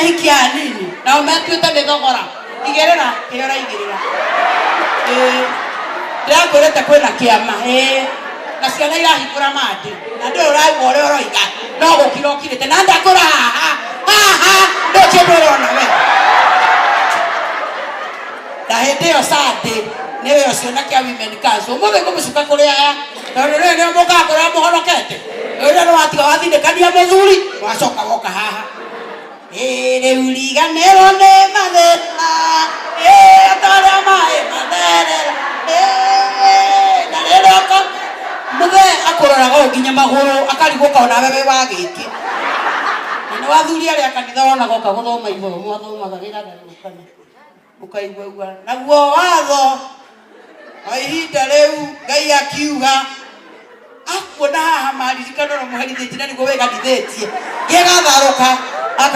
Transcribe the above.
Ahiki aya nini nao metuĩte nĩ thogora. Igĩrĩra kĩrĩa ũraigĩrĩra. Ĩĩ, ndĩrakwĩrĩte kwĩna kĩama. Ĩĩ, na ciana irahingũra mandĩ na ndũĩ ũraigua ũrĩa ũroiga, no gũkira ũkirĩte na ndakũra haha haha, ndũĩ kĩndũ ũrona we. Na hĩndĩ ĩyo Sunday nĩwe ũcio na kĩa Women Council. Ũmũthĩ ngũmũcuka kũrĩ aya tondũ rĩrĩ nĩo mũkaga kũrĩa mũhonokete. Rĩrĩa nĩ watiga wathindĩkania mũthuri wacoka woka haha. Ĩĩ rĩu riganĩrwo nĩ mathĩna, ĩĩ ta ũrĩa maĩ matherera, ĩĩ na rĩrĩa ũka mũthee akũroraga ũũ nginya magũrũ akarigwo ka onawe wĩ wa gĩkĩ. Na nĩ wathuri arĩa a kanitha wonaga oka gũthoma ithomo athomaga rĩragarũrũkana. Ũkaigua naguo watho wa ihinda rĩu Ngai akiuga akuona haha maririkano na mũherithĩtie na nĩguo wĩganithĩtie gĩgatharũka.